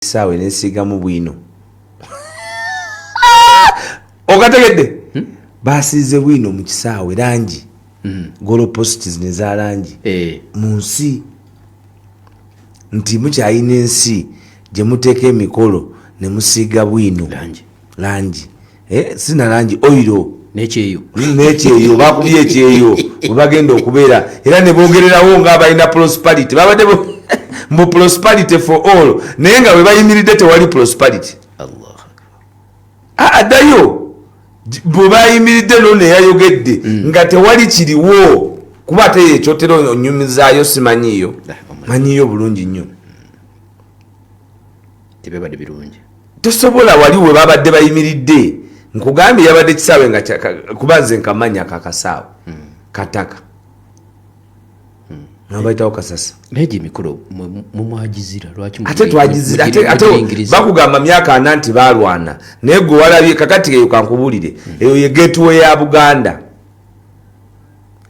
Kisaawe nesiigamu bwino, okategedde? Basiize bwino mu kisaawe, langi, goal posts neza langi. Mu nsi nti mukyayina ensi gye muteeka emikolo ne musiiga bwino? Langi. Langi. Sina langi, oil. Nekyeyo. Nekyeyo, bakubye ekyeyo bwe bagenda okubeera era ne boogererawo ngaabalina prosperity. Babadde mu prosperity for all, naye nga bwe bayimiridde tewali prosperity. Allah. Addayo bwe bayimiridde no neyayogedde nga tewali kiriwo, kuba ate ekyotera onyumizaayo simanyiiyo. Ah, omanyi. Manyiyo bulungi nnyo. Tebabadde birungi. Tosobola, wali we babadde bayimiridde, nkugambye yabadde kisaawe nga kuba nze nkamanya kakasaawe kataka nga bayitawo kasasa. Naye gye emikolo mumwagizira lwaki? Ate twagizira ate mugiyingiriza? Bakugamba myaka 40 nti balwana, naye gwe walabye kakati eyo kankubulire, eyo ye gateway ya Buganda,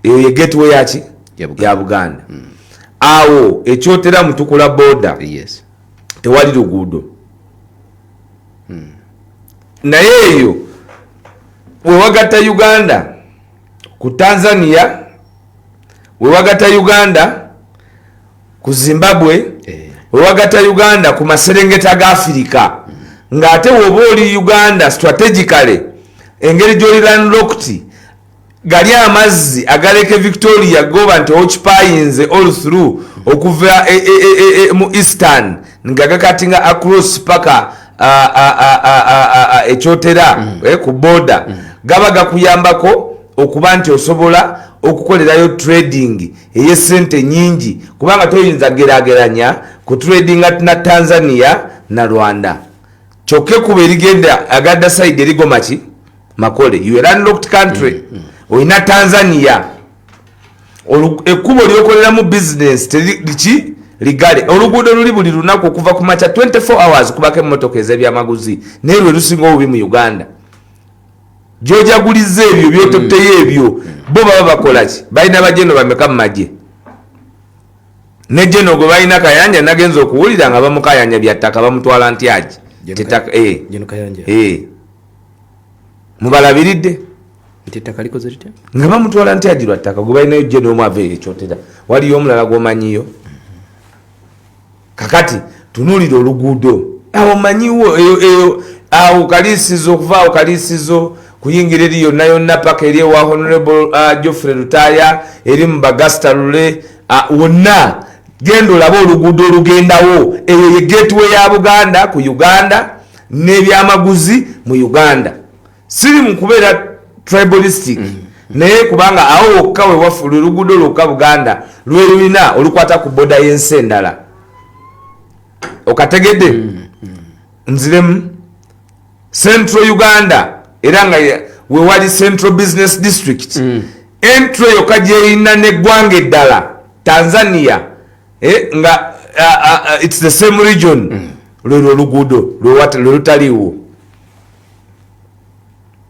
eyo ye gateway yaki? Ya Buganda. Ya Buganda. Awo ekyotera mutukula border. Tewali luguudo, naye eyo wewagatta Uganda ku Tanzania, wewagatta Uganda ku Zimbabwe, wewagatta Uganda ku maserengeta ga Afirika, ng'ate woba oli Uganda strategically, engeri gyoli landlocked, gali amazzi agaleke Victoria goba nti occupyinze all through okuva mu eastern nga gacuttinga across paka ekyotera ku border, gaba gakuyambako okuba nti osobola okukolerayo trading ey'esente nyingi, kubanga toyinza gerageranya ku tradinga na Tanzania na Rwanda. Kyokka ekkubo erigenda agadda side erigoma ki Makole, you a landlocked country. Olina Tanzania. Ekkubo lyokoleramu business liki ligale, oluguudo luli buli lunaku okuva ku makya, 24 hours kubako emmotoka ez'ebyamaguzi, naye lwe lusinga obubi mu Uganda. Gyojaguliza ebyo byototteyo ebyo, bo baba bakolaki? Balina bajeno bameka mu magye? Ne jeno gwe balina Kayanja, nagenza okuwulira nga bamukayanya bya ttaka, bamutwala ntyagi. Jeno Kayanja? Eh. Mubalabiridde. Nti ettaka likoze litya? Nga bamutwala ntyagi lwa ttaka gwe balinayo jeno omu ava eyo ekyotera. Waliyo omulala gwomanyiyo? Kakati tunuulira oluguudo awo, manyiwo eyo eyo awo Kaliisizo, okuva awo Kaliisizo kuyingira eri yonna yonna paka eri ewa Honorable Geoffrey Lutaaya eri mu Bagasta Lule, wonna genda olabe oluguudo olugendawo. Eyo ye gateway ya Buganda ku Uganda n'ebyamaguzi mu Uganda. Siri mu kubeera tribalistic, naye kubanga awo wokka wewafu lwe luguudo lwokka Buganda lwerulina olukwata ku boda y'ensi endala. Okategedde? Nziremu, Central Uganda, era nga wewali Central Business District, entry yokka gyerina neggwanga eddala Tanzania, nga it's the same region, lwelwo oluguudo lwe lutaliiwo.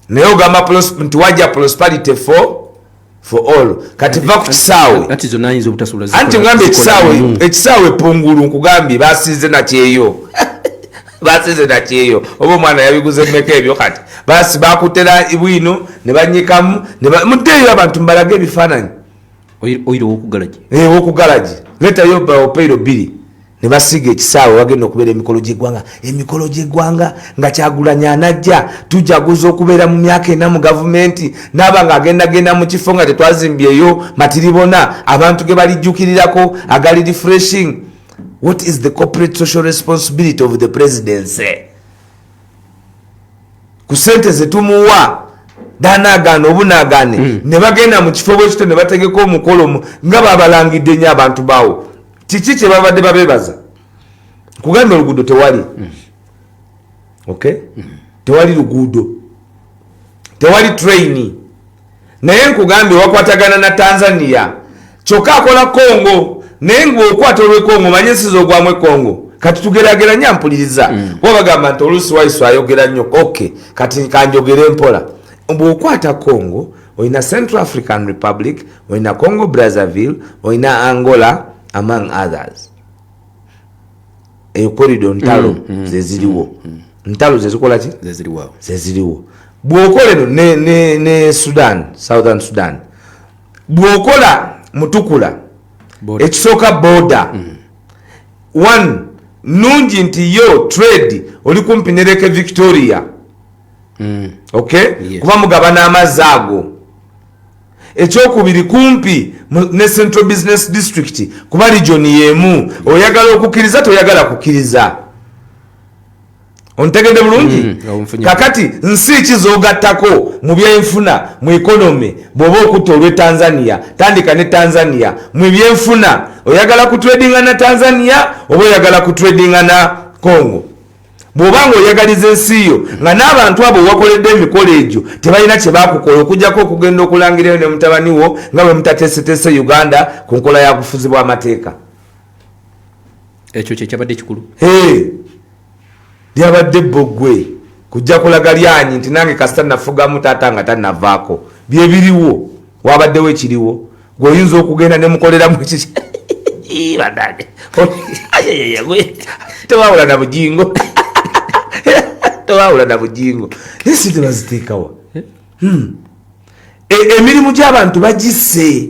Naye ogamba nti wajja prosperity for all. Kati va ku kisaawe. Anti zonna ayinza obutasobola. Anti ngambye ekisaawe, ekisaawe pungulu, nkugambye basiize nakyeyo, basiize nakyeyo. Oba omwana yabiguze mmeka ebyo? Kati basi bakutera bwino ne banyikamu muddeeyo abantu mbalage ebifaananyi. Oil wokugalagi. Wokugalagi, letayo opeiro bbiri ne basiiga ekisaawe wagenda okubeera emikolo gy'eggwanga, emikolo gy'eggwanga nga Kyagulanya anajja tujaguza okubeera mu myaka 40 mu gavumenti, naaba nga agendagenda mu kifo nga tetwazimbyeyo matiribona abantu ge balijjukirirako agali refreshing. What is the corporate social responsibility of the presidency ku sente zetumuwa? Danaagaana obunaagaane ne bagenda mu kifo bwekito ne bategeka omukolo nga babalangidde nnyo abantu baawo. Kiki kye babadde babeebaza? Kugambye oluguudo tewali. Okay, tewali luguudo, tewali train, naye nkugambye wakwatagana na Tanzania, kyokka akola Congo. Naye ngaokwata olwekongo, manye ensi zogwamu ekongo. Kati tugerageranya, mpuliriza, kuba bagamba nti oluusi Waiso ayogera nnyo. Ok, kati kanjogere mpola. Bw'okwata Congo, olina Central African Republic, olina Congo Brazzaville, olina Angola, among others. Eyo corridor ntalo zeziriwo. Ntalo zezikola ki? Zeziriwo. Zeziriwo. Bw'okola eno ne Sudan, Southern Sudan, bw'okola Mutukula, ekisooka border one nungi nti yo trade oli kumpi ne Lake Victoria. Okay? Yes. Kuba mugabana amazzi ago. Ekyokubiri, kumpi ne Central Business District, kuba region yemu. Oyagala okukkiriza, toyagala kukkiriza, ontegedde bulungi? Awo nfunye. Kakati nsi ki zogattako mu byenfuna, mu economy? Bw'oba okutta olw'e Tanzania, tandika ne Tanzania mu byenfuna. Oyagala kutradinga na Tanzania oba oyagala kutradinga na Congo? Bw'oba nga oyagaliza ensi yo, nga n'abantu abo wakoledde emikolo egyo tebalina kye bakukola okujjako okugenda okulangirayo ne mutabani wo nga bwe mutateeseteese Uganda ku nkola ya bufuzi bw'amateeka. Ekyo kyekyabadde kikulu. Hey, lyabadde bbogwe kujja kulaga lyanyi nti nange kasita nafugamu taata nga tanavaako. Byebiriwo, wabaddewo ekiriwo, gweoyinza okugenda nemukoleramu ekiki. Bannange. Ayayaya, gwe tewawula na bujingo, tewawula na bujingo. Naye sente baziteekawa? Emirimu gy'abantu bagisse,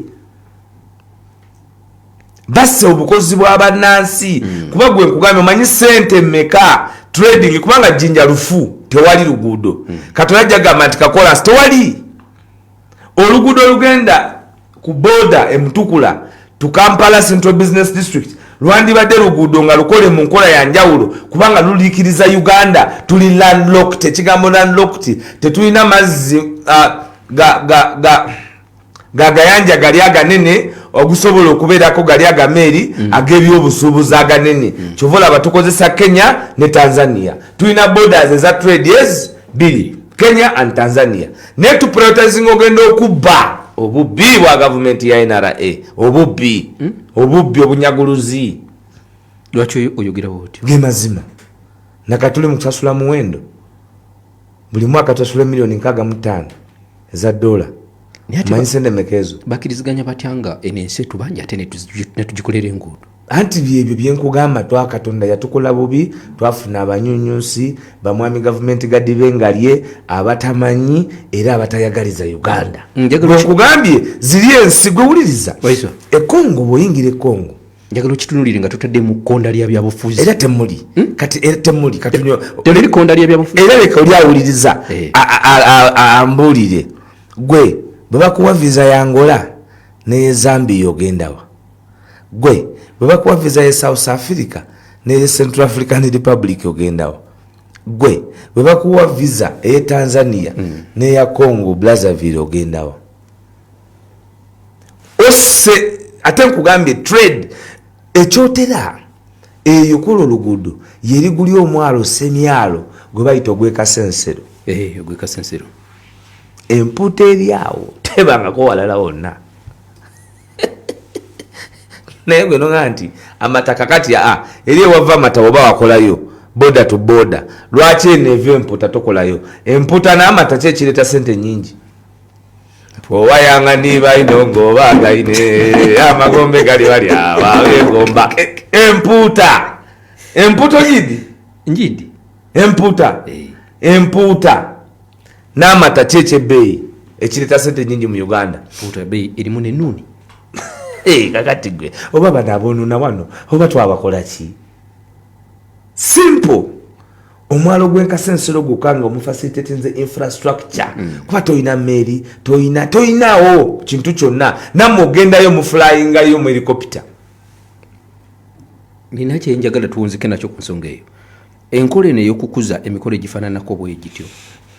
basse obukozi bwa bannansi. Kuba gwe nkugambye, omanyi sente mmeka trading? Kubanga Jjinja lufu, tewali luguudo. Katonda ajja gamba nti kakolansi tewali oluguudo olugenda ku border emutukula to Kampala Central Business District. Lwandibadde luguudo nga lukole mu nkola ya njawulo, kubanga luliikiriza Uganda tuli landlocked. Ekigambo landlocked, tetulina mazzi ga gayanja gali aganene ogusobola okubeerako gali agameeri ag'ebyobusuubuzi aganene. Kyova olaba tukozesa Kenya ne Tanzania. Tulina borders eza trade ez bbiri, Kenya and Tanzania, naye tuprioritizing ogenda okubba, obubbi bwa gavumenti ya NRA, obubbi, obubbi, obunyaguluzi. Lwaki oyogerawo otyo? Ge mazima. Nakatuli mu kusasula muwendo, buli mwaka tusasula miliyoni 65 eza dola. Naye ate manyi sente meka ezo? Bakkiriziganya batya nga eno ensi etubanja ate ne tugikolera enguudo? Anti byebyo byenkugamba, twa Katonda yatukola bubi, twafuna abanyunyusi bamwami gavumenti gadibengalye abatamanyi era abatayagaliza Uganda. Bwenkugambye ziri ensi, gwe wuliriza. Waiso. Ekongo, bw'oyingira Ekongo, Njagala okitunulire nga totadde mu kkonda lya byabufuzi. Era temuli kati, era temuli katunyo. Temuli kkonda lya byabufuzi. Era leka oli awuliriza ambuulire, gwe bwe bakuwa visa ya Angola neye Zambia ogendawa? Gwe bwe bakuwa visa ye South Africa neye Central African Republic ogendawa? Gwe bwe bakuwa visa eye Tanzania neya Congo Brazzaville ogendawa? Ose ate nkugambye trade ekyotera eyo kola oluguudo yeriguli omwalo semyalo gwe bayita ogwekasensero. Eh, ogwekasensero. Empuuta eri awo tebangako walala wonna. Naye gwe noga nti amata kakati aa eri ewava amata oba wakolayo border to border, lwaki eno eva empuuta tokolayo? Empuuta n'amata ki ekireeta sente nyingi? Owayanga nibaino ng'obagaine amagombe gali bali ababegomba empuuta. Empuuta ogidi? Njidi. Empuuta. Empuuta n'amata ki ekyebbeeyi ekireeta sente nyingi mu Uganda? Mpuuta bbeeyi erimu nenuuni. Eh, kakati gwe oba bano aboonona wano oba twabakola ki? Simple, omwalo gw'enkasensero gwokka nga omufacilitatinze infrastructure, kuba toyina meeri, toyina, toyinawo kintu kyonna. Nammwe ogendayo muflyingayo mu helicopter. Nina kyenjagala tuwunzike nakyo ku nsonga eyo. Enkola eno ey'okukuza emikolo egifaananako bwe gityo,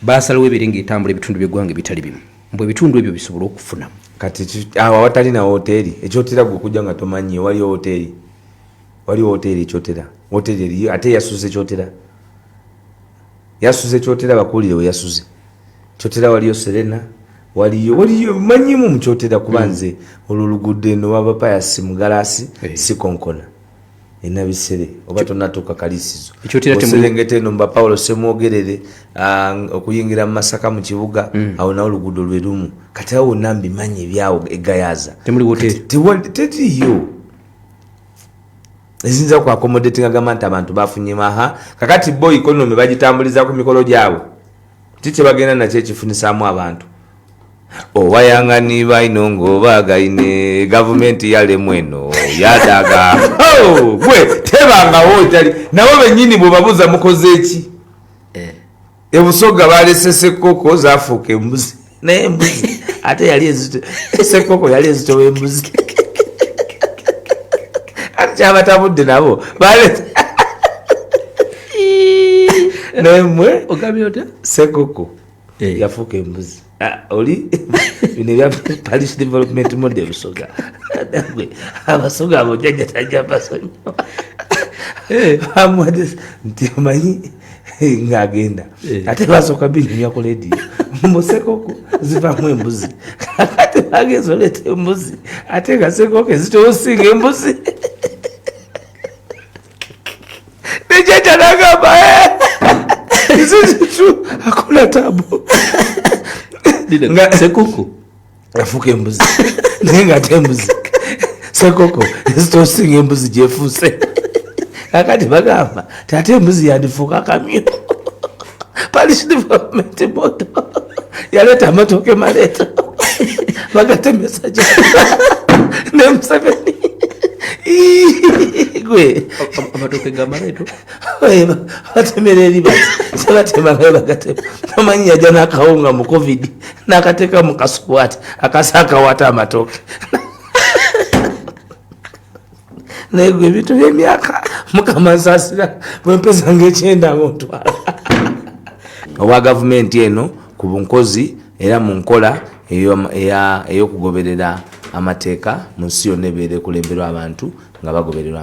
baasalawo ebeere ng'etambula ebitundu by'eggwanga ebitali bimu, mbwe ebitundu ebyo bisobole okufunamu. Kati awo awatali na woteeri ekyotera, gwe okujja nga tomanyi waliyo woteeri, waliwo woteeri ekyotera, woteeri eriyo ate yasuze kyotera, yasuze kyotera, bakuwulire we yasuze kyotera. Waliyo Serena, waliyo, waliyo manyimu mukyotera, kuba nze olwo oluguudo eno wabapayasi mugalasi. Sikonkona enabisere oba tonatuuka Kalisizo. Ekyotera Oserengeta eno muba Paulo Semwogerere, okuyingira mu Masaka mu kibuga, awo nawo oluguudo lwe lumu. Kati awo wonna mbimanyi ebyawo egayaza. Temuli woteeri? Kati teriiyo. Eziyinza ku accommodating agamba nti abantu bafunye maha. Kakati bo economy bagitambuliza ku mikolo gyabwe, ki kyebagenda nakyo ekifunisaamu abantu? Owayangani baino ng'obagaine gavumenti yalemu eno yadaga. Oh, gwe tebangawo tali nabo bennyini bwebabuuza mukoze eki? Ebusoga balese sekoko zafuuka embuzi, naye embuzi ate yali ezito, sekoko yali ezitowa embuzi, ate kyabatabudde nabo balese naye mwe. Ogambye otya? Sekoko yafuuka embuzi. Ah, oli bino ebya parish development model Busoga. Gwe, abasoga abo jjajja tajja basonyiwa. Bamuwadde nti omanyi ng'agenda ate basooka binyumya ku lediyo musekoko zivamu embuzi, ate bagenza oleeta embuzi ate nga sekoko ezitowosinga embuzi. Nejjajja nagamba, "Is it true?" Hakuna tabu. Sekoko Yafuuka embuzi, naye nga ate embuzi sekoko ezitosinga embuzi gyefuuse. Kakati bagamba ti ate embuzi yandifuuka akamyu. Parish development model yaleeta amatooke maleeta bagatemesa ja ne Museveni gwe. Amatooke gamaleeto. Batemera eri bati tebatemangayo bagatema. Omanyi yajja n'akawunga mu COVID n'akateeka mu kasuku ati akasa akawata amatooke. Naye gwe ebintu byemyaka, Mukama nsaasira bwempeza ngaekyenda nga ontwala obwa gavumenti eno ku bunkozi era mu nkola ey'okugoberera amateeka mu nsi yonna ebeera ekulemberwa abantu nga bagobererwa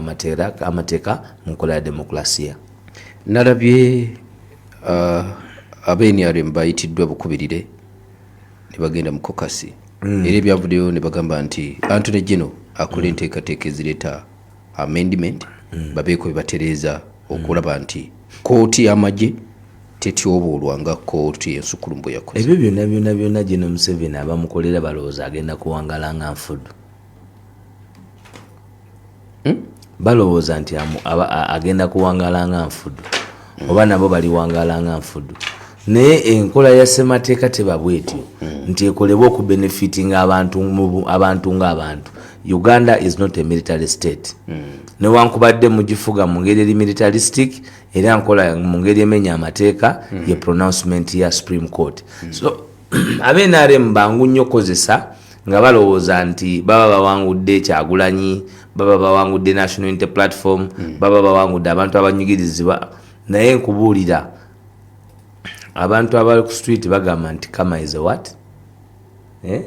amateeka mu nkola ya demokulasiya. Nalabye abenrm bayitiddwa bukubirire ne bagenda mu caucus, era ebyavuddeyo ne bagamba nti Attorney General akola enteekateeka ezireeta amendment, babeeko bye batereeza okulaba nti kooti y'amagye tetyoboolwa nga kooti ensukulumu bwe yakoze. Ebyo byonna byonna byonna gino Museveni abamukolera balowooza agenda kuwangala nga nfudu. Balowooza nti agenda kuwangala nga nfudu oba nabo baliwangala nga nfudu, naye enkola ya ssemateeka teba bwetyo nti ekolebwa okubenefitinga abantu abantu ng'abantu. Uganda is not a military state, newankubadde mugifuga mu ngeri eri militaristic era nkola mu ngeri emenya amateeka ye pronouncement ya Supreme Court. So abenrm bangu nnyo okukozesa nga balowooza nti baba bawangudde Kyagulanyi, baba bawangudde National Unity Platform, baba bawangudde abantu abanyigirizibwa. Naye nkubuulira, abantu abali ku street bagamba nti karma is a what? Eh?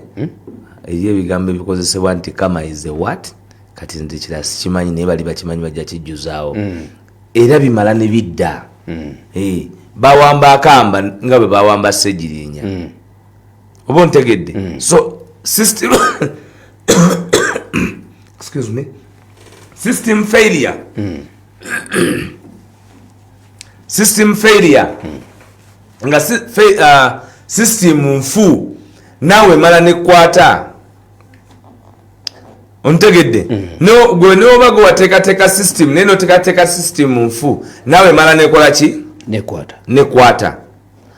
Eri ebigambo ebikozesebwa nti karma is a what? Kati nze kirala sikimanyi, naye bali bakimanyi, bajja kijjuzaawo era bimala ne bidda. Eh, bawamba akamba nga bwe bawamba Segirinya, oba ontegedde? So system, excuse me, system failure, system failure nga system nfu naawe mala nekwata, ontegedde? No, gwe noba gwe wateekateeka system naye noteekateeka system nfu, naawe mala nekola ki? Nekwata. Nekwata.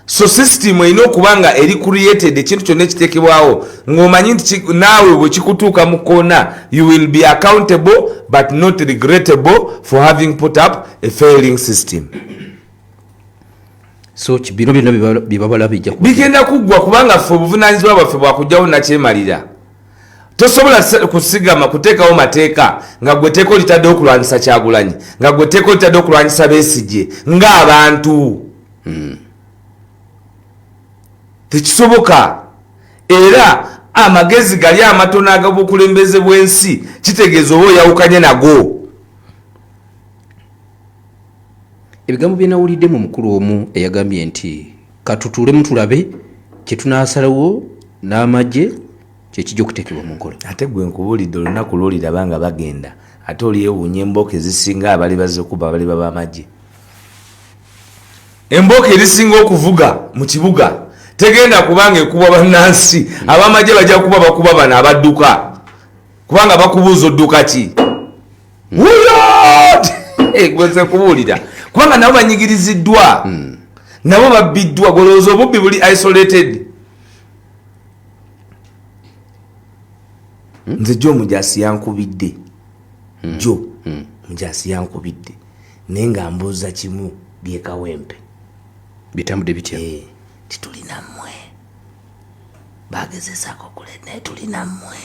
So system erina okuba nga eri created, ekintu kyonna ekiteekebwawo ng'omanyi nti naawe bwe kikutuuka mu koona, you will be accountable but not regrettable for having put up a failing system. So bino byonna byebabala bijja bigenda kuggwa, kubanga ffe obuvunanyizibwa bwaffe bwakugjawo nakyemalira. Tosobola kusigama kuteekawo mateeka nga gwe teeka olitaddewo okulwanyisa Kyagulanyi, nga gwe teeka olitadde okulwanyisa Besigye ng'abantu. Tekisoboka. Era amagezi gali amatono ag'obukulembeze bw'ensi kitegeeza oba oyawukanye nago. Ebigambo bye nawulidde mu mukulu omu eyagambye nti katutuulemu tulabe kyetunaasalawo n'amagye kyekijja okuteekebwa mu nkola. Ate gwe nkubuulidde, olunaku lwoliraba nga bagenda, ate olyewuunya embooko ezisinga abali bazikuba bali baba amagye. Embooko erisinga okuvuga mu kibuga tegenda kubanga ekubwa bannansi, abamagye bajja kuba bakuba bano abadduka, kubanga bakubuuza odduka ki wuyo. Gweze kubuulira, kubanga nabo banyigiriziddwa, nabo babbiddwa. Golowooza obubbi buli isolated? Nze jo omujasi yankubidde, jo omujasi yankubidde, naye nga mbuuza kimu, byekawempe Bitambudde bitya? Eh, titulina mmwe bagezesaako kule, naye tulina mmwe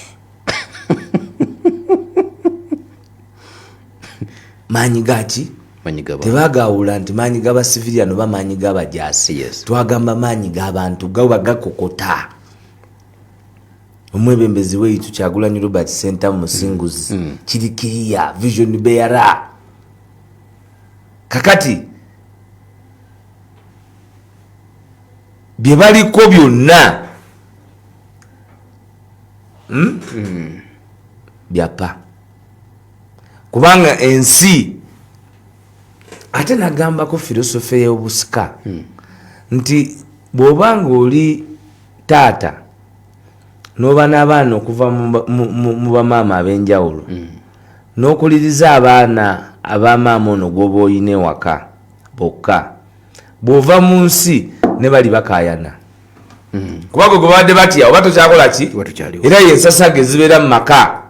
maanyi gaki? Manyi gaba Tebagawula nti maanyi g'abasivilian oba maanyi g'abajaasi. Twagamba maanyi g'abantu gaba gakokota. Omwebembezi weitu Kyagulanyi Robert Sentamu Musinguzi kiri kiriya vision bearer. Kakati bye baliko byonna, Byapa, kubanga ensi ate nagambako philosophy y'obusika nti bw'oba nga oli taata n'oba n'abaana okuva mu bamaama ab'enjawulo, n'okuliriza abaana abamaama ono gw'oba oyina ewaka bokka, bw'ova mu nsi ne bali bakaayana, kuba gwe gwe babadde batya oba tokyakola ki. Oba tokyaliwo. Era yensasage zibeera mu maka.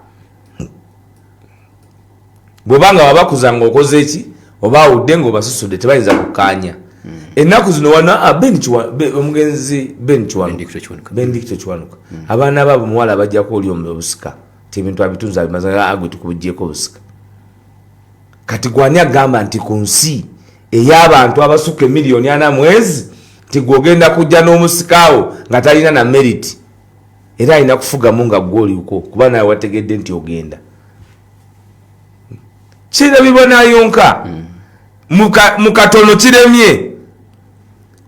Bw'oba nga wabakuza ng'okoze eki oba awudde ng'obasusudde, tebayinza kukkaanya. Ennaku zino wano, ah, omugenzi Ben Kiwanuka. Benedicto Kiwanuka. Benedicto Kiwanuka, abaana baabo muwala bajjako oli obusika ti ebintu abitunze abimaze, agwe tukubugyeko obusika. Kati gwani agamba nti ku nsi ey'abantu abasukka emiliyoni 40 mwezi nti gwe ogenda kujja n'omusikaawo nga talina na merit, era alina kufugamu nga gwe oliko, kuba nawe wategedde nti ogenda kirabibwa nayonka mu katono kiremye,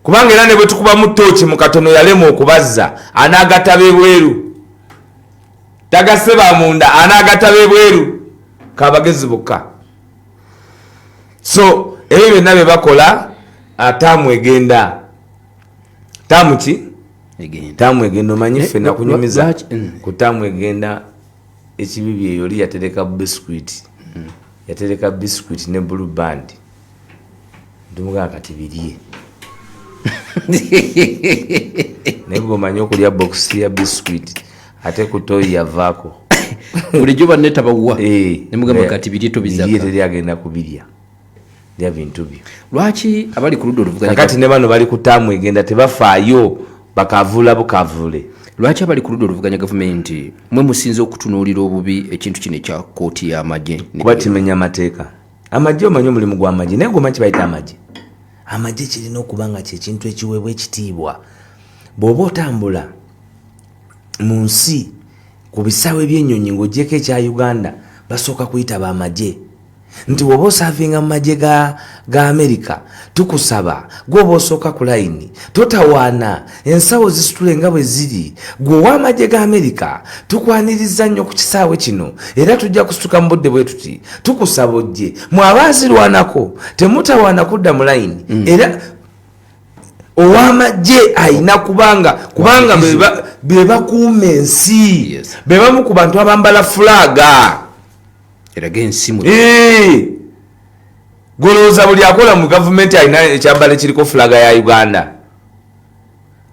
kubanga era ne bwe tukubamu tooki mu katono yalema okubazza. Anaagatta bebweru, tagasse bamunda, anaagatta bebweru kabagezi bokka. So ebyo byonna bye bakola, taamu egenda, taamu ki? Egenda. Taamu egenda. Omanyi ffe nakunyumiza lwaki? Ku taamu egenda, ekibibi eyo oli yatereka biscuit, yatereka biscuit ne Blue Band. Ntumugamba kati birye, naye gweomanyi okulya bokisi ya biscuit ate ku toyi yavaako. Bulijjo banne tabawa. Eh, nemugamba kati birye. Birye. Tobizaka. Teri agenda kubirya, lya bintu byo. Lwaki abali ku ludda oluvuganya Kakati ne bano bali ku taamu egenda, tebafaayo, bakavuula bukavuule. Lwaki abali ku ludda oluvuganya gavumenti mwe musinze okutunuulira obubi ekintu kino ekya kooti y'amagye? Kuba kimenya amateeka. Amagye, omanyi omulimu gw'amagye, naye gwomanyi kibayita amagye. Amagye kirina okuba nga kyekintu ekiweebwa ekitiibwa. Bw'oba otambula mu nsi ku bisaawe by'ennyonyi ng'ogyeko ekya Uganda, basooka kuyita bamagye nti bw'oba oservinga mu magye ga Amerika, tukusaba gweoba osooka ku layini, totawaana, ensawo zisitule nga bwe ziri. Gwe ow'amagye ga Amerika, tukwaniriza nnyo ku kisaawe kino, era tujja kusituka mu budde bwe tuti, tukusaba ojje. Mwaba azirwanako, temutawaana kudda mu layini. Era ow'amagye ayina kubanga be bakuuma ensi. Be bamu ku bantu abambala fulaaga eraga ensi mu Eh! Golowooza buli akola mu gavumenti alina ekyambalo ekiriko fulaga ya Uganda,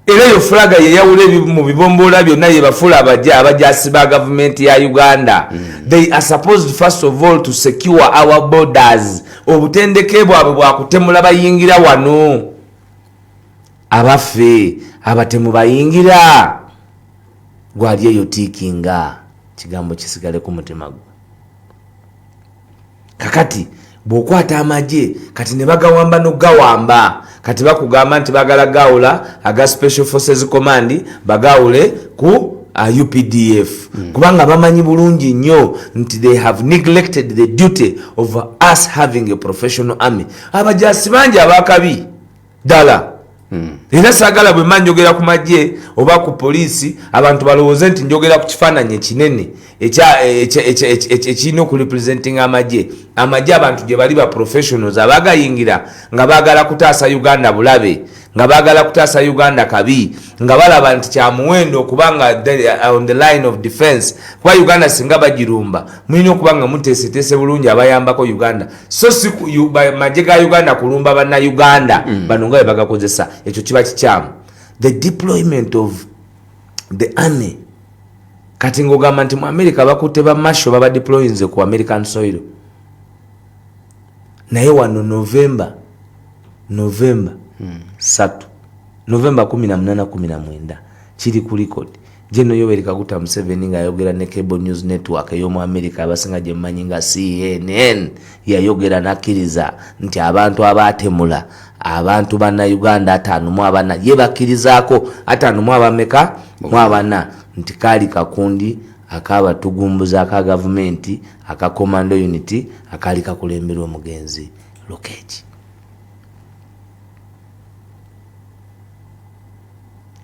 era eyo fulaga yeyawula mu bibomboola byonna, yebafuula abajasi ba gavumenti ya Uganda. They are supposed first of all to secure our borders. Obutendeke bwabwe bwakutemula bayingira wano, abaffe abatemu bayingira. Gwali eyo tiikinga kigambo kisigale ku mutima gwe. Kakati bw'okwata amagye kati ne bagawamba n'okugawamba, kati bakugamba nti bagala gawula aga Special Forces Command, bagawule ku UPDF, kubanga bamanyi bulungi nnyo nti they have neglected the duty of us having a professional army. Abajasi bangi abakabi ddala, era saagala bwe mba njogera ku magye oba ku poliisi abantu balowooze nti njogera ku kifaananyi ekinene ekirina okurepresentinga amagye. Amagye abantu gye bali ba professionals abagayingira nga baagala kutaasa Uganda bulabe. Nga baagala kutaasa Uganda kabi, nga balaba nti kyamuwendo okubanga on the line of defense, kuba Uganda singa bagirumba mulina okuba nga muteeseteese bulungi abayambako Uganda, so si magye ga Uganda kulumba Bannayuganda. Bano nga bwe bagakozesa, ekyo kiba kikyamu, the deployment of the army. Kati ngaogamba nti mu America bakutte ba marshal, babadeployinze ku American soil, naye wano November 3, November 18, 19, kiri ku record. General Yoweri Kaguta Museveni ngaayogera ne Cable News Network ey'omu America, abasinga gyemumanyi nga CNN, yayogera nakkiriza nti abantu abatemula abantu Bannayuganda 54, ye bakkirizaako ataano mu abameka mu abana, nti kaali kakundi akabatugumbuza aka gavumenti aka commando unit akaali kakulemberwa omugenzi Lokech.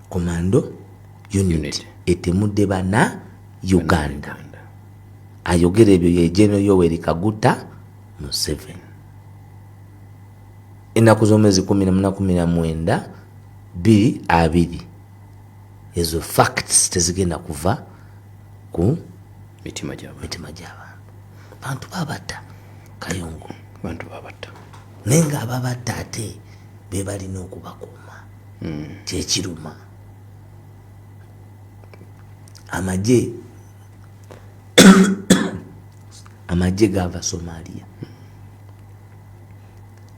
Commando unit Unit. Etemudde bana Uganda. Ayogera ebyo ye General Yoweri Kaguta Museveni, ennaku z'omwezi 18, 19, 2020. Ezo facts tezigenda kuva ku mitima gy'abantu. Mitima gy'abantu. Bantu babatta, Kayongo. Bantu babatta. Naye ng'ababatta ate be balina okubakuuma. Kyekiruma, amagye gava Somalia,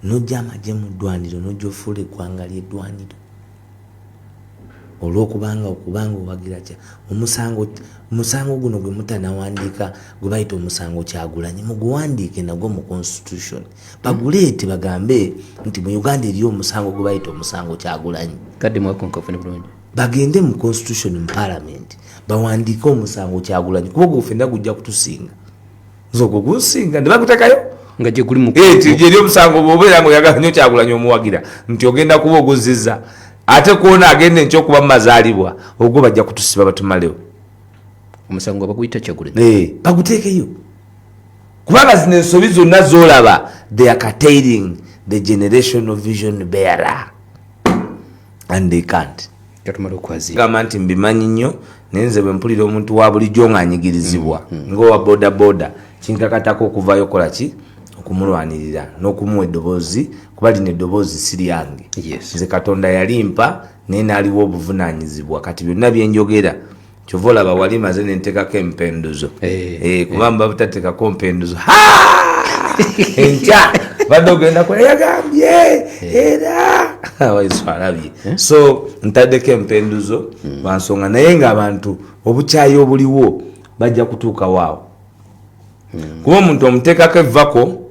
nojja amagye mu ddwaniro, nojja ofuula eggwanga ly'eddwaniro olwokubanga okubanga owagira kya omusango. Omusango guno gwe mutanawandiika, gwe bayita omusango Kyagulanyi, muguwandiike nagwo mu constitution, baguleete bagambe nti mu Uganda eriyo omusango gwe bayita omusango Kyagulanyi. Kadde mwakonkafune bulungi. Bagende mu constitution, mu parliament, bawandiike omusango Kyagulanyi, kuba ogwo ffenna gujja kutusinga. Nze ogwo gunsinga, ne bagutekayo nga gye guli mu gyeri omusango. Bwobeera nga oyagala nnyo Kyagulanyi, omuwagira, nti ogenda kuba oguzizza, ate kwona agenda enkya okuba mumazaalibwa, ogwo bajja kutusiba batumalewo. Omusango nga baguyita Kyagulanyi. Baguteekeyo, kubanga zino ensobi zonna zolaba, they are curtailing the generational vision bearer and they can't. Katumala okwaziira. Gamba nti mbimanyi nnyo, naye nze bwe mpulira omuntu wa bulijjo ng'anyigirizibwa ngaowa boda boda, kinkakatako okuvayo kola ki, okumulwanirira n'okumuwa eddoboozi, kuba lino eddoboozi si lyange. Nze Katonda yalimpa, naye n'aliwa obuvunanyizibwa. Kati byonna byenjogera, kyova olaba wali maze nentekako empenduzo. Kuba mba butatekako mpenduzo, enkya badde ogenda kula yagambye era waiso alabye. So ntaddeko empenduzo lwansonga, naye ng'abantu obukyayi obuliwo bajja kutuukawo awo, kuba omuntu omuteekako evvako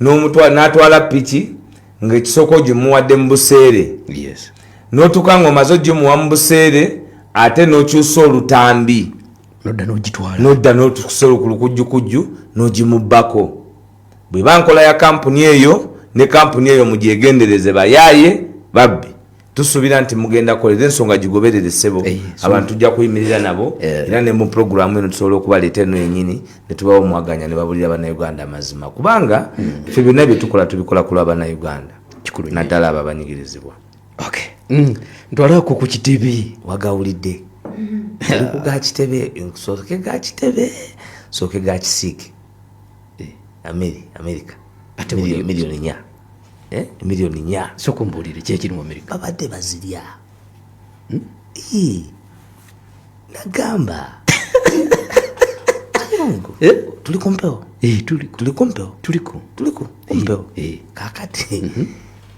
n'atwala piki ng'ekisooka ogimuwadde mu buseere, n'otuuka ng'omaze ogimuwa mu buseere, ate n'okyusa olutambi, nodda n'ogitwala, nodda n'otukusa ku lukujjukujju n'ogimubbako. Bweba nkola ya kampuni eyo, ne kampuni eyo mugyegendereze, bayaaye babbi. Tusuubira nti mugenda kolera ensonga gigoberere, ssebo. Abantu tujja kuyimirira nabo. Era ne mu puroguramu eno tusobola okubaleeta eno yenyini ne tubawa omwaganya ne babulira Bannayuganda amazima, kubanga ffe byonna bye tukola tubikola ku lwa Bannayuganda, Kikulu nnyo. naddala abo abanyigirizibwa. Okay. Ntwalako ku Kitebe. Wagawulidde, oli ku ga Kitebe. Sooke ga Kitebe, sooke ga Kisiike. Amerika. Ate 4 million, 4 million. Sooka ombuulire kyekiri mu Amerika. Babadde bazirya. Ii, nagamba Kayongo, tuli kumpewo. Tuliko. Tuli kumpewo. Tuliko. Tuliko kumpewo. Kakati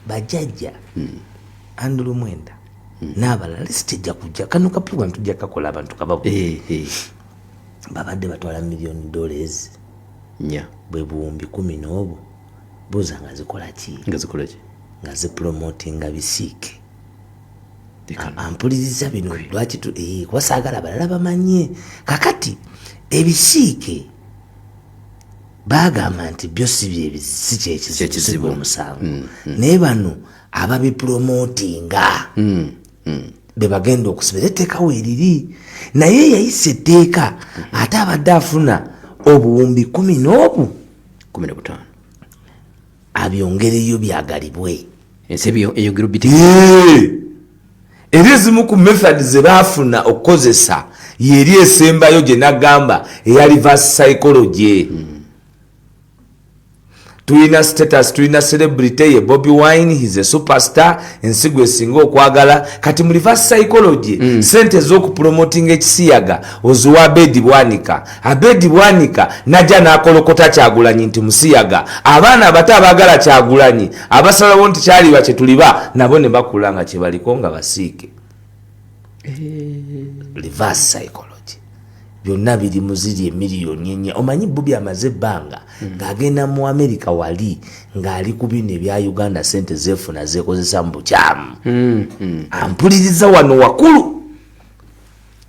bajjajja Andrew Mwenda n'abalala, lisiti ejja kujja. Kano ka program tujja kakola, abantu kababu. Babadde batwala million dollars, 4. Bwe 10,000 obwo. Buuza nga zikola ki? Nga zikola ki? Nga zipromotinga bisiike. Leka. Ampuliriza bino lwaki kuba saagala balala bamanye. Kakati ebisiike bagamba nti byo si si kyekizibu, si Kyekizibu. gwe musango, naye bano ababipromotinga be bagenda okusibira. Etteeka weeriri, naye yayisa etteeka ate abadde afuna 15,000 15. Abyongereyo byagalibwe. Ensi eyongera obiti. Era ezimu ku method ze baafuna okukozesa yeri esembayo gye nagamba eya reverse psychology. Tulina status, tulina celebrity ye Bobi Wine, he's a superstar, ensi gwe esinga okwagala. Kati mu reverse psychology, sente ez'okupromotinga ekisiyaga oziwa Abedi Bwanika. Abedi Bwanika najja n'akolokota Kyagulanyi nti musiyaga. Abaana abato abaagala Kyagulanyi abasalawo nti kyaliba kyetuliba nabo ne bakula nga kyebaliko nga basiike. Reverse psychology byonna biri mu ziri emiliyoni 4. Omanyi Bobi amaze ebbanga ng'agenda mu America wali ng'ali ku bino ebya Uganda, sente zeefuna zeekozesa mu bukyamu. Ampuliriza wano wakulu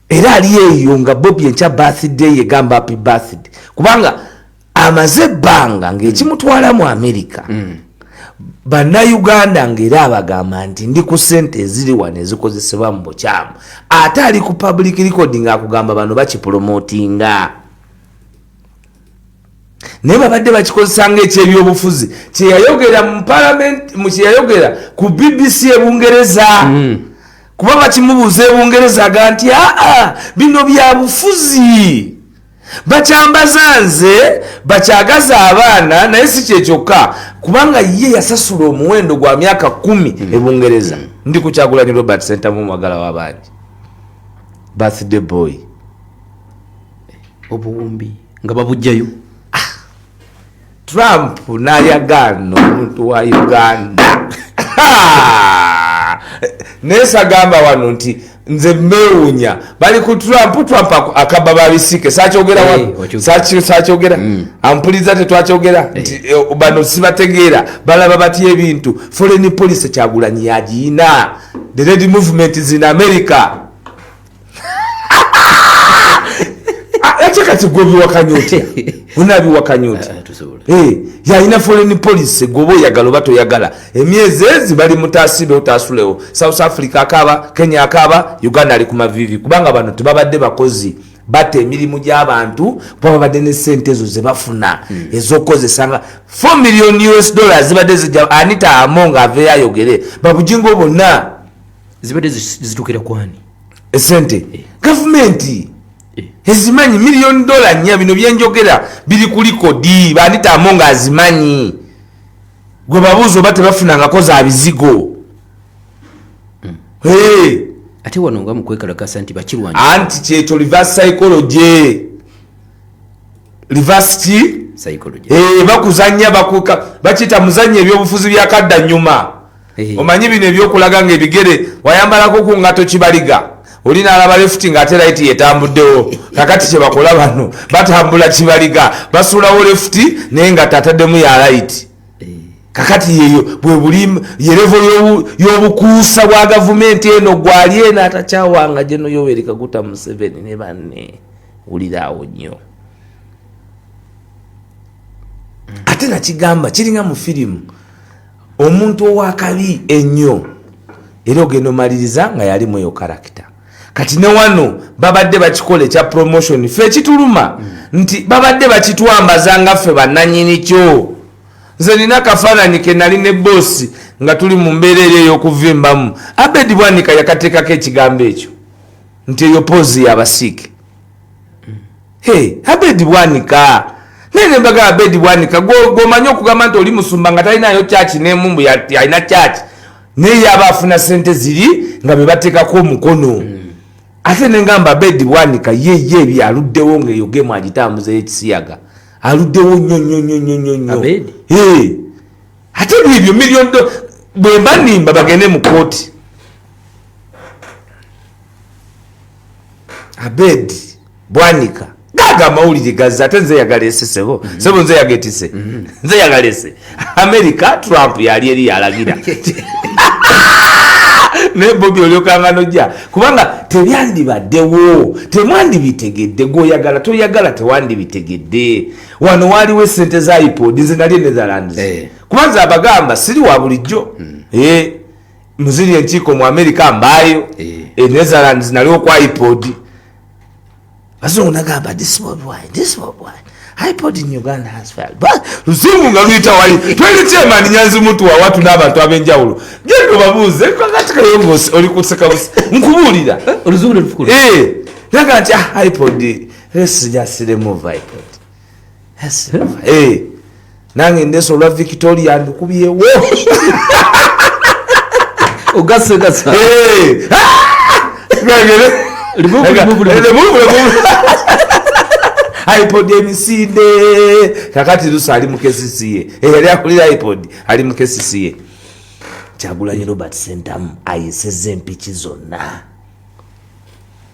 era ali eyo nga Bobi enkya birthday ye gamba happy birthday, kubanga amaze ebbanga ng'ekimutwala mu America, Bannayuganda ng'era abagamba nti ndi ku sente eziri wano ezikozesebwa mu bukyamu, ate ali ku public record ng'akugamba bano bakipromotinga, naye babadde bakikozesa ngaekyebyobufuzi. Kyeyayogera mu parliament, mu kyeyayogera ku BBC ebungereza, kuba bakimubuuza ebungereza, aga nti aa, bino bya bufuzi, bakyambaza nze, bakyagaza abaana. Naye si kyekyokka, kubanga ye yasasula omuwendo gwa myaka 10 ebungereza. Ndi ku Kyagulanyi Robert Sentamu, omwagala w'abangi, birthday boy. Obuwumbi nga babugjayo. Trump n'ayagaana omuntu wa Uganda. Naye sagamba wano nti nze mewunya bali ku Trump. Trump akabba babisiike, sakyogera wano. Wakyogera. Sakyogera. Ampuliza, tetwakyogera nti bano sibategeera, balaba batya ebintu. Foreign policy Kyagulanyi yagiina. The red movement is in America. Ah, ate kati gwe obiwakanya otya? Onabiwakanya otya? Ah, tusobola. Yalina foreign policy, gwoba oyagala oba toyagala. Emyezi ezi bali mutasibe otasulewo. South Africa akaaba, Kenya akaaba, Uganda ali ku mavivi, kubanga bano tebabadde bakozi, batta emirimu gy'abantu, kuba babadde ne sente ezo zebafuna ez'okukozesa nga 4 million US dollars zibadde zijja. Anita Among aveeyo ayogere, babujingo bonna. Zibadde zituukira kwani? Esente gavumenti ezimanyi, miliyoni dola 4. Bino byenjogera biri ku record. Ba Anita Among azimanyi, gwe babuuza oba tebafunangako za bizigo. Hey. Ate wano nga mukwekalakasa nti bakirwanya. Anti kyekyo reverse psychology. Reverse ki? Psychology. Bakuzanya, bakuka bakiyita muzanya ebyobufuzi byakadda nyuma. Omanyi bino ebyokulaga nga ebigere wayambalako ku ngato kibaliga, oli nalaba left nga ate right yetambuddewo. Kakati kyebakola bano, batambula kibaliga, basuulawo left naye nga tataddemu ya right. Kakati yeyo bwe buli ye level y'obukuusa bwa gavumenti eno. Gwali eno atakyawanga Geno Yoweri Kaguta Museveni ne banne, wuliraawo nnyo. Ate nakigamba kiringa mu firimu, omuntu owakabi ennyo era ogenda omaliriza nga yalimu eyo character. Kati ne wano babadde bakikola ekya promotion. Ffe ekituluma nti babadde bakitwambaza nga ffe bannanyini kyo. Nze nina akafaananyi ke nali ne boosi nga tuli mu mbeera eri ey'okuvimbamu. Abedi Bwanika yakateekako ekigambo ekyo nti eyo pose yabasiike. Hey, Abedi Bwanika, naye nembaga Abedi Bwanika gwomanyi okugamba nti oli musumba nga talinayo kyaki nemu, mbu alina kyaki, naye yaba afuna sente ziri nga bebateekako omukono. Ate nengamba Abedi Bwanika ye ebyo aluddewo nga eyo gemu agitambuza ey'ekisiyaga, aluddewo nnyo nnyo nnyo nnyo nnyo nnyo. Abedi? Hey. Ate byebyo million bwe mba nimba bagende mu kooti. Abed Bwanika gaga amawulire gazze, ate nze yagalese sebo. Sebo, nze yagetise, nze yagalese. America, Trump yali eri yalagira, naye Bobi olyokanga nojja, kubanga tebyandibaddewo, temwandibitegedde. Gweoyagala toyagala, tewandibitegedde. Wano waliwo esente za IPOD. Nze nali e Netherlands, kubanza abagamba siri wa bulijjo. Muziri enkiiko mu America mbaayo. E Netherlands naliwo kwa IPOD. Bazungu nagamba, "This Bobi Wine, this Bobi Wine." IPOD in Uganda has failed. Luzungu nga luyita wali twali chairman Nyanzi Mutu wa watu n'abantu ab'enjawulo, genda obabuuze. Kakati Kayongo oli kuseka busi, nkubuulira. Oluzungu ne lufukula. Eh, naga nti ah, IPOD, let's just remove IPOD. Let's remove. Eh, nange ndeese olwa Victoria ndukubyewo. Ogasa gasa. Eh, ah! Remove, remove, remove. Remove, remove. IPOD emisinde. Kakati Lusa ali mu KCCA, eyali akulira IPOD ali mu KCCA. Kyagulanyi Robert Sentamu ayisezza empiki zonna,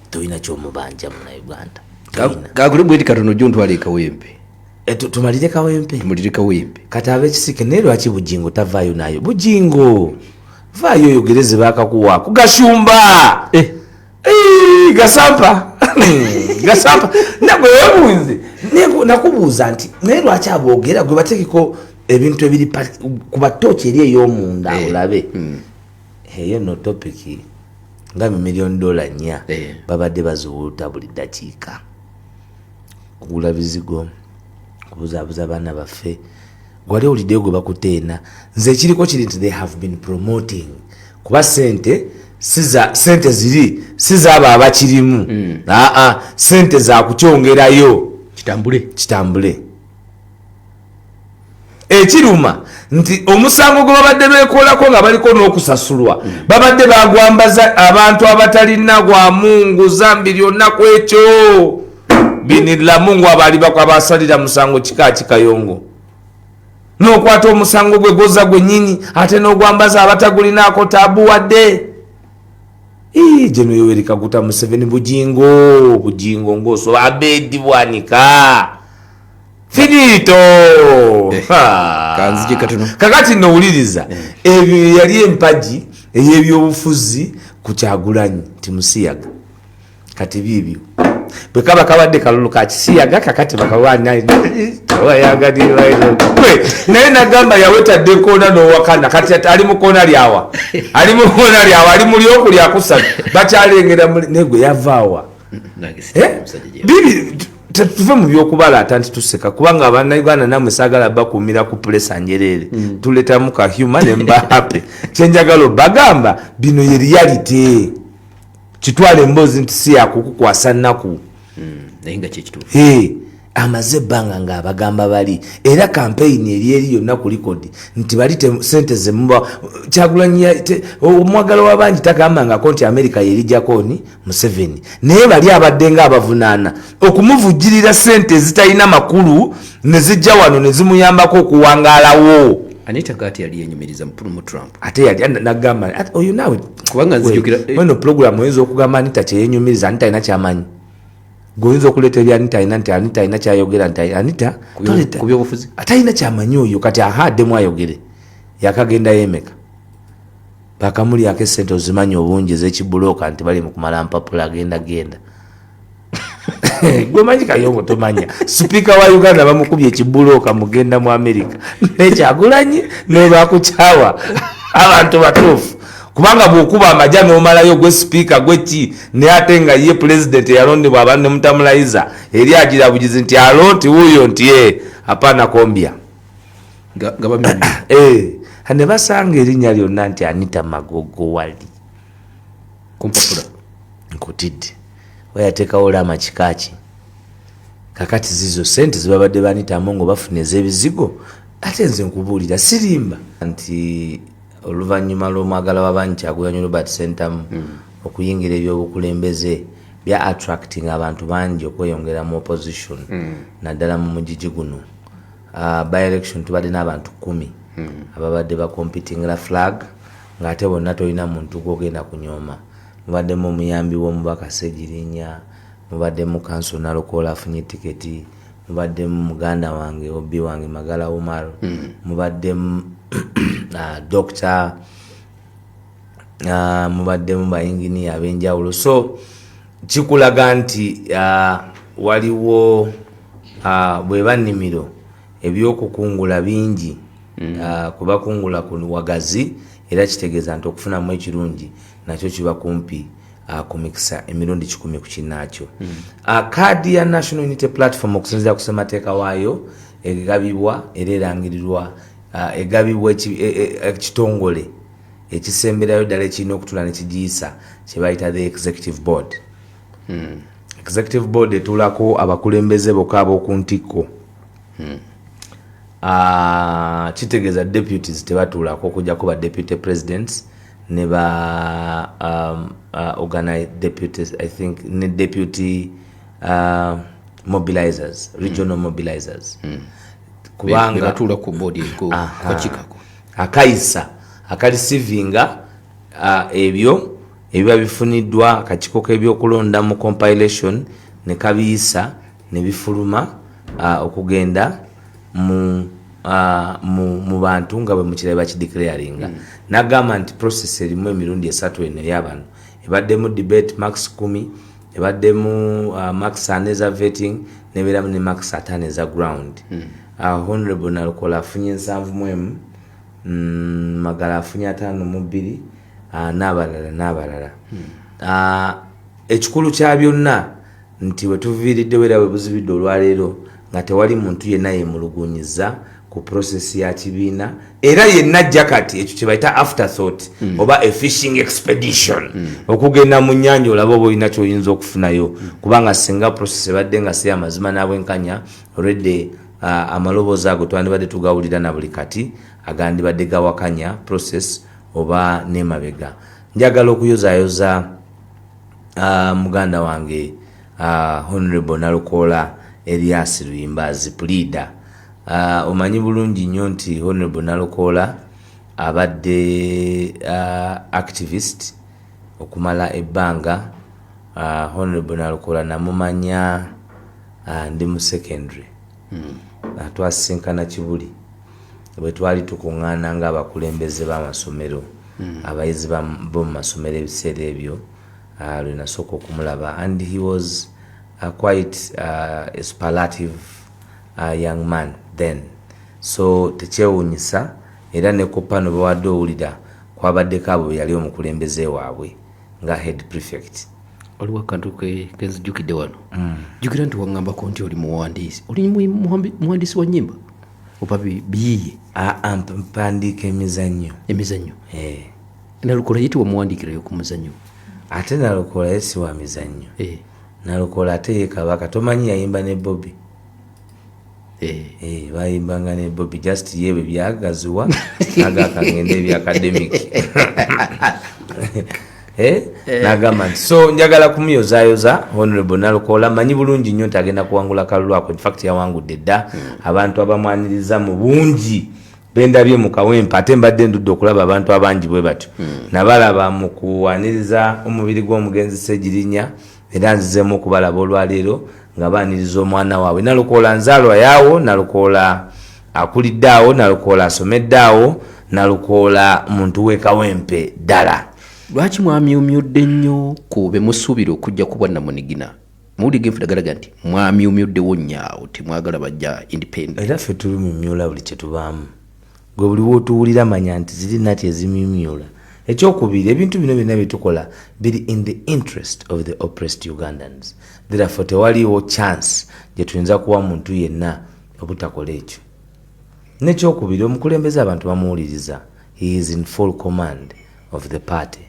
tolina kyomubanja Munauganda. Kakule bweti katono jo ntwala ekawempe. Tumalire Kawempe. Tumulire Kawempe. Kati ab'ekisike, naye lwaki Bujingo tavaayo? Nayo Bujingo vaayo oyogereze, bakakuwaako Gashumba. Eh. Eh, gasampa gasampa nagwe webuuze. Nakubuuza nti naye lwaki aboogera gwe bateekeko ebintu ebiri ku batooki eri ey'omunda? Olabe eyo no topic nga $4 million babadde baziwuuta buli ddakiika kugula bizigo, kubuzaabuza abaana baffe. Gwali owuliddeyo gwe bakuteena? Nze ekiriko kiri nti they have been promoting, kuba sente siza sente ziri si zaabo abakirimu. Aa, sente zakukyongerayo. Kitambule. Kitambule. Ekiruma nti omusango gwe babadde bekolako nga baliko n'okusasulwa, babadde bagwambaza abantu abatalina gwa Mungu zambi lyonna ku ekyo binirira Mungu abaali abasalira musango kika kikayongo n'okwata omusango gwe goza gwennyini ate n'ogwambaza abatagulinaako taabu wadde. Ii, General Yoweri Kaguta Museveni, Bujingo, Bujingo ng'osoba Abedi Bwanika finito. Ha. Kanzije katono. Kakati nowuliriza ebyo yali empagi ey'ebyobufuzi ku Kyagulanyi nti musiyaga. Kati biibyo bwe kaba kabadde kalulu ka kisiyaga, kakati bakawayagadnaye nagamba yawetadde koona n'owakana. Kati ali mu koona lyawa, ali mu koona lyawa, ali mu lyokulyakusatu bakyalengera naye gwe yavaawa. Nange Eh? sitya omusajja gye. Bibi tetuve mu byokubalaata nti tuseka, kubanga Abannayuganda namwe saagala bakuumira ku pressure njereere. Tuletamu ka humour ne mba happy. Kyenjagala obagamba, bino ye reality. Kitwala emboozi nti si yakukukwasa nnaku. Naye nga kyekituufu. Hey, amaze ebbanga ng'abagamba bali era kampeyini eri eri yonna ku likodi nti bali sente zemuba Kyagulanyi omwagalo w'abangi tagambangako nti Amerika yerijjako ni Museveni, naye bali abadde nga abavunaana okumuvujjirira sente ezitalina makulu ne zijja wano ne zimuyambako okuwangaalawo. Anita Gati yali yenyumiriza mu Trump. Ate yali nagamba oyo naawe. Kubanga nzijukira- Weno program oyinza okugamba Anita kyeyenyumiriza, Anita alina kyamanyi. Gweoyinza okuleeta ebya Anita alina nti Anita alina kyayogera nti Anita Ku byobufuzi. Atalina kyamanyi oyo. Kati aha addemu ayogere, yakagenda yemeka bakamulyako esente ozimanyi obungi ezekibulooka nti bali mukumala mpapula agenda genda. Gwemanyi Kayongo tomanya sipiika wa Uganda bamukubye ekibulooka mugenda mu Amerika nekyagulanyi nebakukyawa abantu batuufu, kubanga bwokuba amaja nomalayo gwe sipiika gweki, naye ate nga ye pulezidenti eyalondebwa abantu nemutamulayiza eri agira bugizi nti alo nti wuuyo nti e hapana kombya. Nga bambi. Eh, ne basanga erinnya lyonna nti Anita Magogo wali Ku mpapula. Nkutidde wayateekawo lama kikaki. Kakati zizo sente zibabadde banitamu nga bafuna ez'ebizigo. Ate nze nkubuulira sirimba nti oluvannyuma lw'omwagala w'abangi Kyagulanyi Robert Sentamu okuyingira ebyobukulembeze bya attracting abantu bangi okweyongera mu opposition, naddala mu mugigi guno. By election tubadde n'abantu 10 ababadde bacompetingira flag, ng'ate bonna tolina muntu gwogenda kunyooma. Mubaddemu omuyambi w'omubaka Segirinya, mubaddemu kanso Nalukoola afunye tiketi, mubaddemu muganda wange obi wange Magala Umar, mubaddemu doctor, mubaddemu bayinginiya ab'enjawulo. So kikulaga nti waliwo bweba nnimiro ebyokukungula bingi. Kubakungula ku wagazi era kitegeeza nti okufunamu ekirungi nakyo kiba kumpi. Ku mikisa emirundi 100 ku kinnaakyo. Kaadi ya National Unity Platform, okusinziira ku ssemateeka waayo, egabibwa era erangirirwa, egabibwa ekitongole ekisemberayo ddala ekirina okutula nekigiyisa, kyebayita the executive board. Executive board etuulako abakulembeze bokka ab'oku ntikko. Kitegeeza deputies tebatuulako, okujjako ba deputy presidents ne ba organize deputies, I think, ne deputy mobilizers, regional mobilizers. Kubanga batuula ku board kakiiko. Akayisa akareceivinga ebyo ebiba bifuniddwa akakiiko k'ebyokulonda mu compilation ne kabiyisa ne bifuluma okugenda mu bantu nga bwe mukirabe bakideclaringa. Nagamba nti process erimu emirundi esatu. Eno eyabano ebaddemu debate marks 10, ebaddemu marks 4 eza vetting, nebeeramu ne marks 5 eza ground. Honorable Nalukola afunye 71, Magala afunye 52, n'abalala n'abalala. Ekikulu kya byonna nti we tuviiriddewo era bwe buzibidde olwaleero nga tewali muntu yenna yemulugunyiza ku process ya kibiina era yenna ajja kati ekyo kye bayita afterthought oba a fishing expedition, okugenda mu nnyanja olaba oba olina kyoyinza okufunayo. Kubanga singa process ebadde nga si yamazima n'abwenkanya, already amaloboozi ago twandibadde tugawulira na buli kati agandibadde gawakanya process oba nemabega. Njagala okuyozaayoza muganda wange Honorable Nalukoola Elias Luyimbazi, leader. Omanyi bulungi nnyo nti Honorable Nalukoola abadde activist okumala ebbanga. Honorable Nalukoola namumanya ndi mu secondary. Twasisinkana Kibuli bwe twali tukuŋŋaana ng'abakulembeze b'amasomero, abayizi b'omu masomero. Ebiseera ebyo lwe nasooka okumulaba, and he was quite a superlative young man then. So tekyewuunyisa era ne ku pano bawadde owulira kwabaddeko abo be yali omukulembeze waabwe nga head prefect. Waliwo akantu kenzijukidde wano. Jjukira nti waŋŋambako nti oli muwandiisi, oli muwandiisi wa nnyimba oba biyiiye? Aa, mpandiika emizannyo. Emizannyo? Eh. Nalukola ye tewamuwandiikirayo ku muzannyo? Ate Nalukola ye si wa mizannyo. Nalukola ate ye kabaka, tomanyi yayimba ne Bobi? Eh. Eh, bayimbanga ne Bobi, just ye bwe byagaziwa agakagenda ebya academic. Eh, nagamba nti so njagala kumuyozaayoza Honorable Nalukola. Manyi bulungi nnyo nti agenda kuwangula kalulu ako. Infact yawangudde dda. Abantu abamwaniriza mu bungi bendabye mu Kawempe, ate mbadde ndudde okulaba abantu abangi bwe batyo. Nabalaba mu kuwaniriza omubiri gw'omugenzi Segirinya, era nzizemu okubalaba olwaleero nga baaniriza omwana waabwe. Nalukoola nzaalwa yaawo, Nalukoola akulidde awo, Nalukoola asomedde awo, Nalukoola muntu w'e Kawempe ddala. Lwaki mwamyumyudde nnyo ku be musuubira okujja ku bwannamunigina? Mawulire genfuna galaga nti mwamyumyuddewo nnyo awo, temwagala bajja independent. Era ffe tulumyumyula buli kyetubaamu. Gwe buli wotuwulira manya nti ziri nati ezimyumyula. Ekyokubiri, ebintu bino byonna byetukola biri in the interest of the oppressed Ugandans. Therefore tewaliwo chance gye tuyinza kuwa muntu yenna obutakola ekyo. Nekyokubiri, omukulembeze abantu bamuwuliriza. He is in full command of the party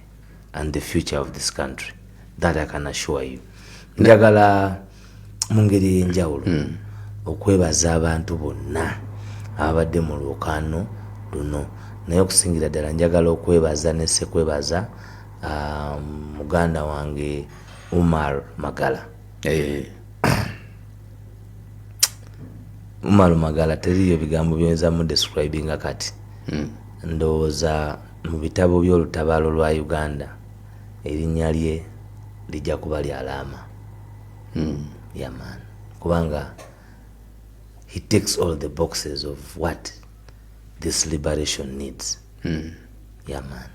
and the future of this country, that I can assure you. Njagala mu ngeri ey'enjawulo okwebaza abantu bonna ababadde mu lwokaano luno, naye okusingira ddala njagala okwebaza nesekwebaza muganda wange Umar Magala. Umar Magala, teriyo bigambo byoyinza mu describinga kati. Ndowooza mu bitabo by'olutabaalo lwa Uganda erinnya lye lijja kuba lyalaama yamaani, kubanga he takes all the boxes of what this liberation needs. Yamaani.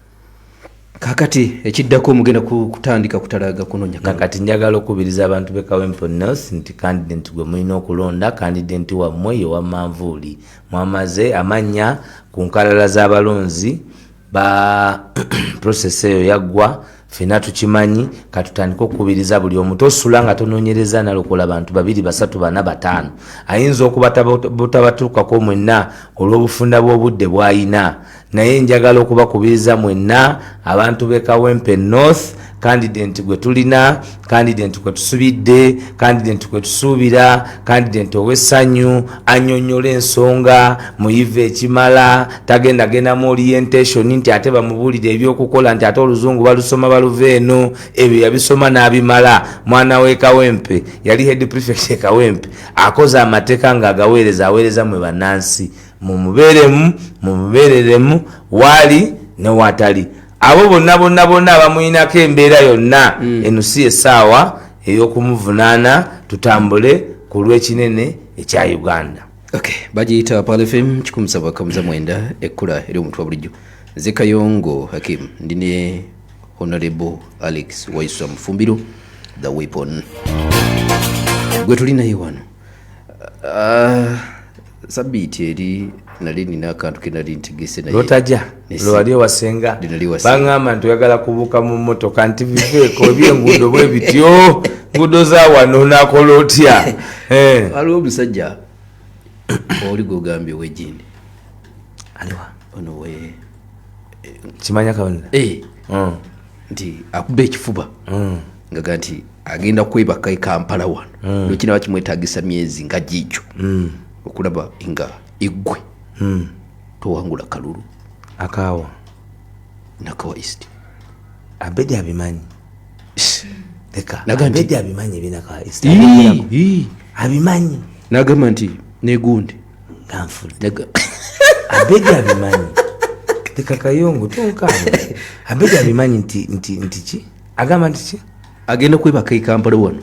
Kakati ekiddako mugenda kutandika kutalaga kunoonya kalulu. Nakati njagala okubiriza abantu b'e Kawempe North nti candidate gwe mulina okulonda, candidate wammwe ye Wammanvuuli. Mwamaze amannya ku nkalala z'abalonzi. Ba process eyo yaggwa, ffenna tukimanyi. Katutandike okukubiriza buli omu, tosula nga tonoonyereza nalokola bantu babiri, basatu, bana, bataano. Ayinza okuba butabatuukako mwenna olw'obufunda bw'obudde bw'ayina, naye njagala okubakubiriza mwenna abantu b'e Kawempe North. Candidate gwe tulina, candidate gwe tusubidde, candidate gwe tusuubira, candidate ow'essanyu, annyonnyola ensonga muyive ekimala, tagenda gendamu orientation nti ate bamubuulire ebyokukola, nti ate oluzungu balusoma baluva eno. Ebyo yabisoma n'abimala. Mwana w'e Kawempe, yali head prefect e Kawempe, akoze amateeka ng'agaweereza, aweereza mwe bannansi. Mumubeeremu, mumubeereremu waali ne waatali. Abo bonna bonna bonna abamuyinako embeera yonna, eno si essaawa ey'okumuvunaana. Tutambule ku lw'ekinene ekya Uganda. Okay, bagiyita Pearl FM 107.9, ekkula eri omuntu wa bulijjo. Nze Kayongo Hakim, ndi ne Honorable Alex Waiswa Mufumbiro, the weapon, gwe tuli naye wano. Sabiiti eri nali nina akantu ke nali ntegese naye Lwotajja lwewali ewasenga. Nali ewasenga. Baŋŋamba nti oyagala kubuuka mu mmotoka, nti biveeko ebyenguudo bwe bityo, nguudo za wano onaakola otya? Eh. Waliwo omusajja oli gwogambye wegindi. Aliwa? Ono we Kimanya Kaunda. Eh, nti akuba ekifuba ngaga nti agenda kwebaka e Kampala wano, nokinaba kimwetagisa myezi nga giikyo okulaba nga eggwe towangula kalulu. Akaawa. Nakawa East. Abedi abimanyi, leka. Naga nti- Abedi abimanyi ebinakawa. Ii, Abimanyi. Nagamba nti negundi Nga nfudde. Abedi abimanyi, leka Kayongo tonkaaba. Abedi abimanyi nti ki agamba nti ki? Agenda kwebaka e Kampala wano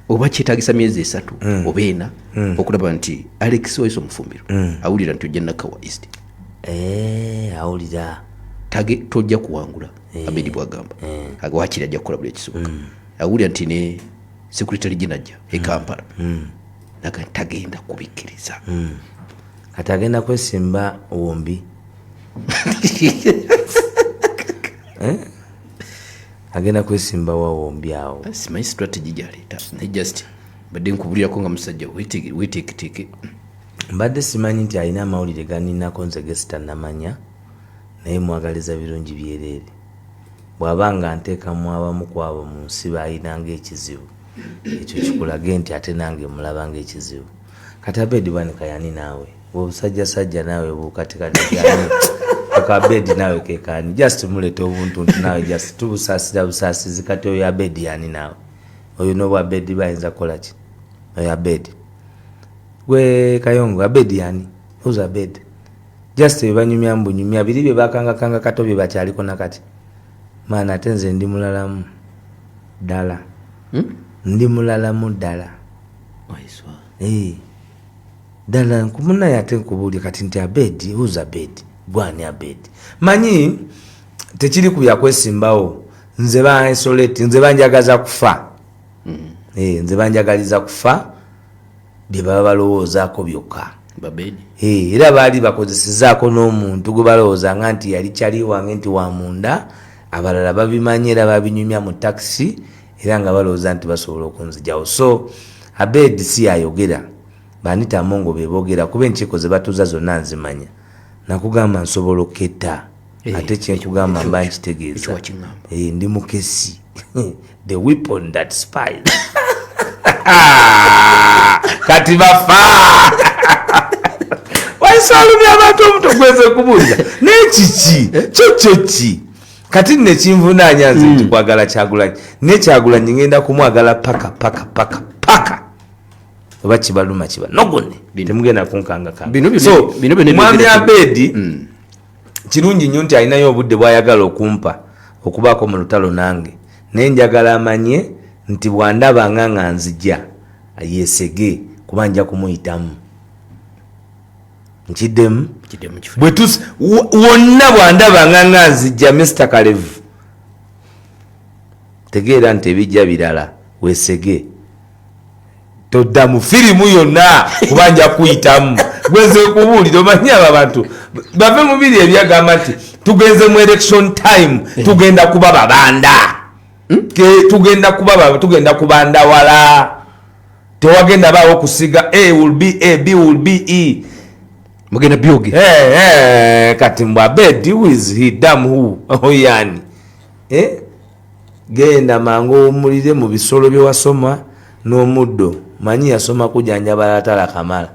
oba kyetagisa myezi 3 oba 4 okulaba nti Alex Waiswa Mufumbiro awulira nti ojja Nakawa East. Eh, awulira. Tojja kuwangula, Abedi bwagamba. Wakiri ajja kukola buli ekisoboka. Awulira nti ne secretary ginajja e Kampala, naga tagenda kubikkiriza. Kati agenda kwesimba wombi. Eh? Agenda kwesimba wa wombi awo? Simanyi strategy gyaleeta, naye just badde nkubulirako nga musajja weteeketeeke. Mbadde simanyi nti alina amawulire ganinako nze gesitanamanya, naye mwagaliza birungi byereere. Bw'aba nga nteekamu abamu ku abo mu nsi baalinanga ekizibu, ekyo kikulage nti ate nange mulaba ngaekizibu. Kati Abedi Bwanika yani naawe bwobusajjasajja naawe bukatikati yani akabedi naawe kekani, just muleeta obuntuntu naawe, just tubusaasira busaasizi. Kati oyo Abedi yani naawe? Oyo n'obwa Abedi bayinza kukola ki oyo Abedi? Gwe Kayongo, Abedi yani? Who's Abed? Just bebanyumya mbunyumya biri bye bakangakanga kato bye bakyaliko nakati. Maana ate nze ndi mulalamu ddala. Ndi mulalamu ddala. Waiswa. Eh. Ddala nkumunaye ate nkubuulye kati nti Abedi, who's Abed? Gwani Abed? Manyi tekiri ku byakwesimbawo, nze bansoleti, nze banjagaza kufa. Eh, nze banjagaliza kufa, bye baba balowoozaako byokka. Babedi. Eh, era baali bakozesezaako n'omuntu gwe balowoozanga nti yali kyali wange nti wa munda. Abalala babimanyi era babinyumya mu takisi, era nga balowooza nti basobola okunzijawo. So Abed si yayogera, Banita Amongo be boogera, kuba enkiiko ze batuuza zonna nzimanya. Nakugamba nsobola okuketta. Eh, ate kyenkugamba mba nkitegeeza. Ekyo wakiŋŋamba. Eh, ndi mukesi, the weapon that spies. Kati bafa waisalumya abantu omuto gweze kubuuza naye kiki kyo kyo ki? Kati nno ekinvunaanya nze nti kwagala Kyagulanyi, naye Kyagulanyi ngenda kumwagala paka paka paka paka, oba kibaluma kiba nogone, temugenda kunkangakanga. So Bino byonna mwami Abedi, kirungi nnyo nti alinayo obudde bw'ayagala okumpa okubaako mu lutalo nange, naye njagala amanye nti bw'andabanga nga nzija yeesege, kuba nja kumuyitamu. Nkiddemu. Kiddemu kifo. Wonna bw'andabanga nga nzija, Mr Kalevu, tegeera nti ebijja birala, weesege, todda mu firimu yonna, kuba nja kuyitamu. Gweze kubuulira, omanyi abo abantu Bave mu biri ebyagamba nti tugenze mu election time, tugenda kuba babanda. Tugenda kuba, tugenda kubanda wala, tewagenda baawo kusiga. A will be A, B will be E. Mugenda byoge. Eh, eh, kati mbw Abedi, who is he? Dam who? Oyani, eh? Genda mangu owummulire mu bisolo bye wasoma n'omuddo. Manyi yasoma kujanjabala atala kamala.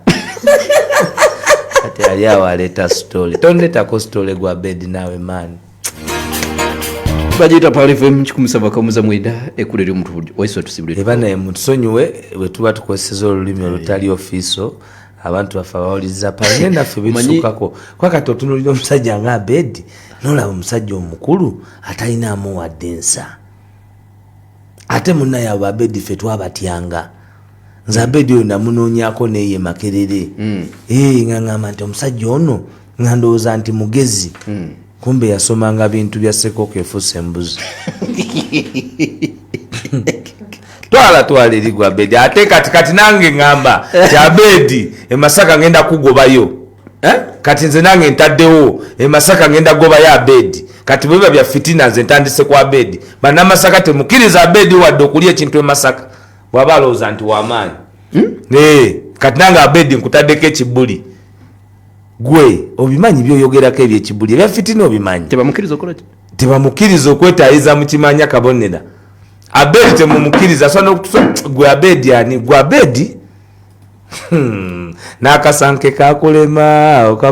Kati ali awo aleeta story. Tondeetako story gwa Abedi naawe, maani. Bagiyita Pearl FM 107.9, ekkula ery'omuntu bulijjo. Waiswa, tusibule. Eba naye mutusonyiwe bwe tuba tukozeseza olulimi olutali official. Abantu baffe abawuliriza Pearl, naye naffe bitusukako, kuba kati otunulira omusajja nga Abedi, nolaba omusajja omukulu atalinaamu wadde ensa. Ate munnaye abo Abedi ffe twabatyanga. Nze Abedi oyo namunoonyako neye Makerere. Eh, nga ŋŋamba nti omusajja ono, nga ndowooza nti mugezi, kumbe yasomanga bintu bya sekoko efuusa embuzi. Twala, twala eri gwa Abedi. Ate kati, kati nange ŋŋamba ti Abedi e Masaka ngenda kugobayo. Eh? Kati nze nange ntaddewo e Masaka ngenda kugobayo Abedi. Kati bwe biba bya fitina, nze ntandise ku Abedi. Bannamasaka, temukkiriza Abedi wadde okulya ekintu e Masaka bw'aba alowooza nti wamaanyi. Eh, kati nange Abedi nkutaddeko ekibuli. Gwe obimanyi byoyogerako ebyekibuli ebya fitina, obimanyi. Tebamukkiriza okukola ki? Tebamukkiriza okwetayiza mu kimanya kabonera. Abedi temumukkiriza. Asobola n'okutusa. Gwe Abedi ani? Gwe Abedi, n'akasanke kakulema.